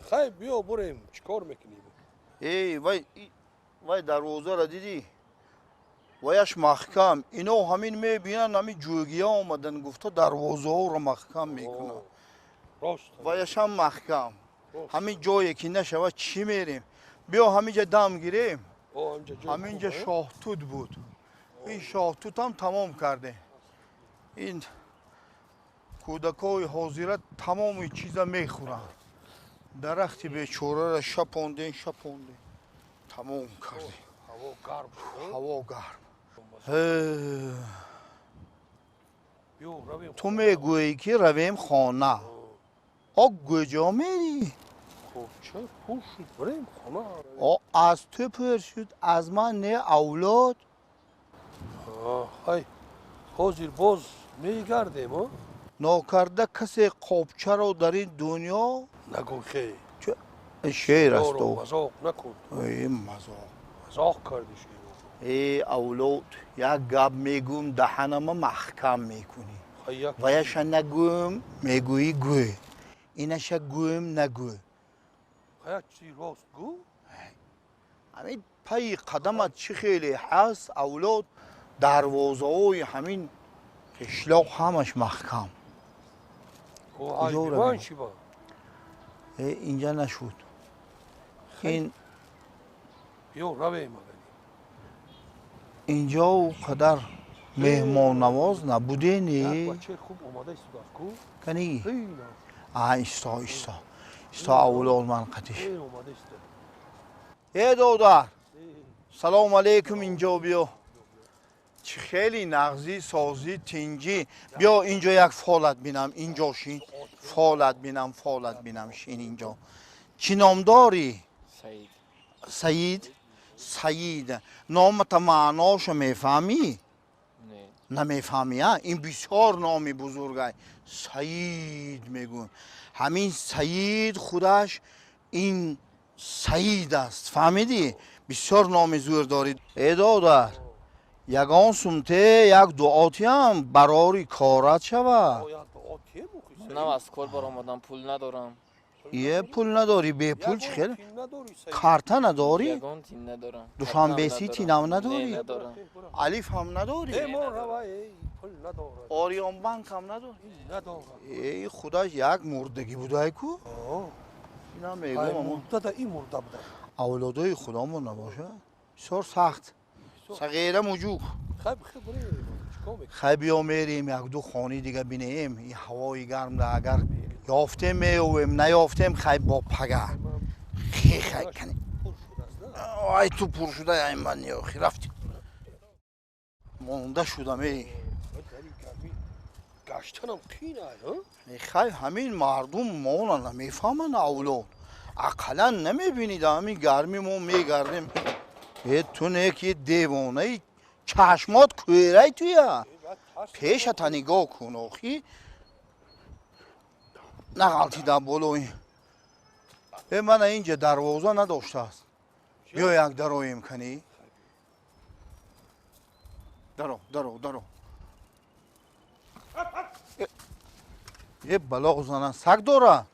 Хай биё бурем, чӣ кор мекунӣ? Эй, вай вай дарвозаро дидӣ? Ваяш маҳкам. Ино ҳамин мебинанд, ҳамин ҷӯгия омадан гуфта дарвозаҳоро маҳкам мекунанд. Ваяшам маҳкам. Ҳамин ҷое ки нашавад чӣ мерем? Биё ҳаминҷа дам гирем. Ҳаминҷа шоҳтут буд. Ин шоҳтутам тамом кардем. Ин кӯдакҳои ҳозира тамоми чиза мехӯранд. Дарахти бечораро шапондем, шапондем. Тамом кардем. Ҳаво гарм. Ҳаво гарм. Ту мегӯӣ ки равем хона. О куҷо мерӣ? Пур шуд, бирем хона. О аз ту пур шуд, аз ман не авлод. Ҳай, ҳозир боз мегардем, о? Нокарда касе қобчаро дар ин дунё нагӯ хе. Шеър аст. Мазоқ накун. Э мазоқ. Мазоқ кардӣ шеър. Э авлод, як гап мегӯм, даҳанама маҳкам мекунӣ. Ваяша нагӯм, мегӯӣ гӯй. Инаша гӯм, нагӯ. Як чизи рост гӯ. Ҳамин пайи қадамат чӣ хеле ҳаст, авлод, дарвозаҳои ҳамин қишлоқ ҳамаш маҳкам. Инҷа нашуд. Ин инҷо ӯ қадар меҳмоннавоз набуде не? Кани? А исто, исто. Исто авлод ман қатиш. Э додар, салом алейкум, инҷо биё. Чӣ хеле нағзӣ, созӣ, тинҷӣ. Биё инҷо як фолат бинам, инҷо шин. Фолат бинам, фолат бинам, шин инҷо. Чӣ ном дорӣ? Саид. Саид? Саид. Номата маъноша мефаҳмӣ? Не. Намефаҳмӣ, а? Ин бисёр номи бузургай. Саид мегӯн. Ҳамин Саид худаш ин Саид аст. Фаҳмидӣ? Бисёр номи зӯр дорӣ. Э додар, ягон сумте як дуотиам барори корат шавад. Манам аз кор баромадам, пул надорам. Е пул надорӣ, бепул чӣ хел? Карта надорӣ? Ягон тин надорам. Душанбе Сити нав надорӣ? Не, надорам. Алиф ҳам надорӣ? Ориёнбанк ҳам надорӣ? Э худаш як мурдагӣ будай ку? Инам мегӯм. Авлодои худомон набошад? Бисёр сахт. Сағира муҷук. Хай биё мерем як-ду хони дига бинем. Ин ҳавои гармда агар ёфтем меёвем, наёфтем хай бо пага. Хе хай кани. Ай ту пур шуда ай ман ёхи рафти. Монда шудам эй. Гаштанам қин ай, ҳа? Хай ҳамин мардум мона намефаҳманд авлод. Ақаллан намебинид ҳамин гарми мо мегардем. Э ту не ки девонаи чашмот кӯерай туя. Пешата нигоҳ кун охи. Нағалтида болои. Э мана инҷа дарвоза надоштааст. Биё як дароем кани. Даро, даро, даро. Э балоғ зана саг дора?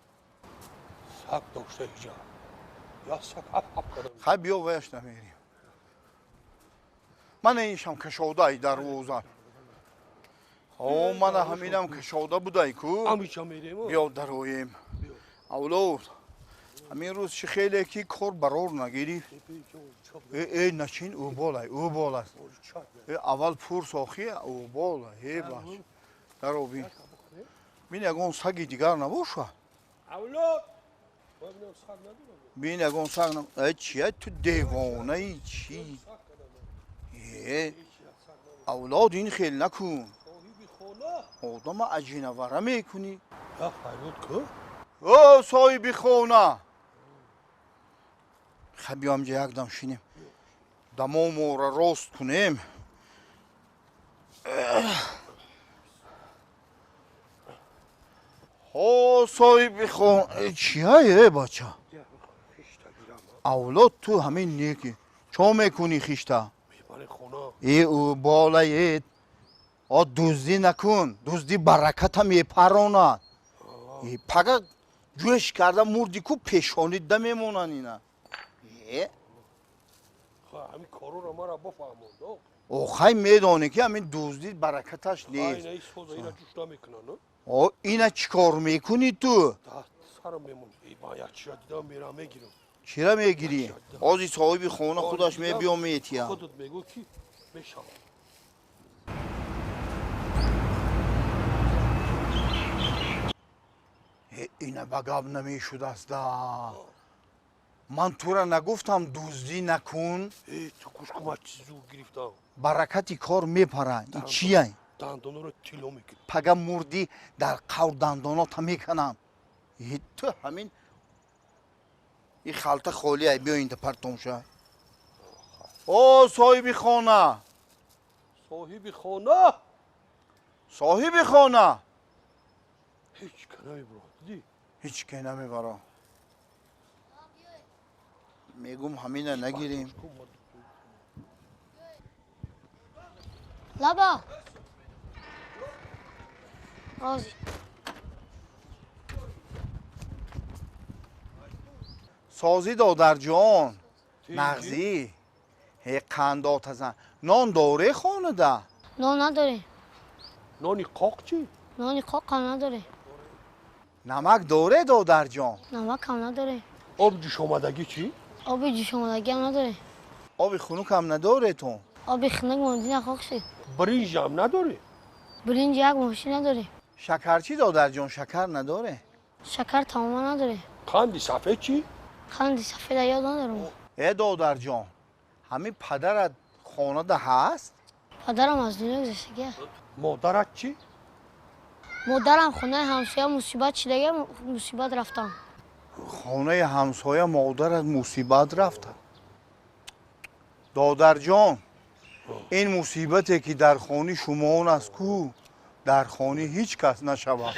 Саг дошта иҷа. Я саг ҳап ҳап кардам. Хай биё ваяш намерем. Мана иншам кашодай дарвоза. О, мана ҳаминам кашода будай ку. Ҳамиҷа мерем. Биё дароем. Авлод, ҳамин рӯз чӣ хеле ки кор барор нагирифт. Э, э, начин ӯ болай, ӯ бол аст. Э, аввал пурс охи, ӯ бол, э бач. Даро бин. Бин ягон саги дигар набоша. Авлод! Бин ягон саг на... Э, чия ту девонаи чӣ? Э, авлод ин хел накун. Одама аҷинавара мекунӣ. Я фарёд ку? О, соҳиби хона! Хай биё ҳамҷа якдам шинем. Дамомора рост кунем. Ҳо, соҳиби хона. Чия э бача? Авлод ту ҳамин неки. Чо мекунӣ хишта? Э болае. О дуздӣ накун. Дуздӣ бараката мепаронад. Пага Ҷӯш карда мурди ку пешонида мемонанд ина. Э? Ҳамин корро мара бафаҳмонд. Охай медонӣ ки ҳамин дуздӣ баракаташ нест. Ина соза ина ҷӯш намекунанд. О, ина чӣ кор мекунӣ ту? Сарам мемон. Ман як чиза дидам, мерам мегирам. Чира мегирӣ? Ози соҳиби хона худаш мебиё метия. Худат мегӯ ки мешавад. Ина ба гап намешудаст да. Ман тура нагуфтам дуздӣ накун. Ту гӯш кун, ман чиз зур гирифтам. Баракати кор мепара. Ин чия? Дандонро тилло мекунӣ. Пага мурдӣ дар қавр дандонота меканам. Ту ҳамин и халта холия, биё инта партомша. О, соҳиби хона! Соҳиби хона! Соҳиби хона! Ҳеҷ ка намебарад, дидӣ? Ҳеҷ ка намебарад. Мегум ҳамина нагирем. Лаба! Рози. Созӣ додарҷон, нағзӣ, ҳе қандотазан. Нон доре хонада? Нон надоре. Нони қоқ чӣ? Нони қоқ ҳам надоре. Намак доре додарҷон? Намак ҳам надоре. Об ҷӯшомадагӣ чӣ? Оби ҷӯшомадагӣ ҳам надоре. Оби хунук ҳам надоретон? Оби хунук мондина қоқ шид. Биринҷ ҳам надоре? Биринҷ як мошин надоре. Шакар чӣ додарҷон, шакар надоре? Шакар тамоман надоре. Қанди сафед чӣ? Қанди сафеда ёд надорам. Э додарҷон, ҳамин падарат хонада ҳаст? Падарам аз дунё гузаштагӣ. Модарат чӣ? Модарам хонаи ҳамсоя мусибат шидага, мусибат рафтам. Хонаи ҳамсоя модарат мусибат рафта. Додарҷон, ин мусибате ки дар хони шумоон аст ку, дар хони ҳеҷ кас нашавад.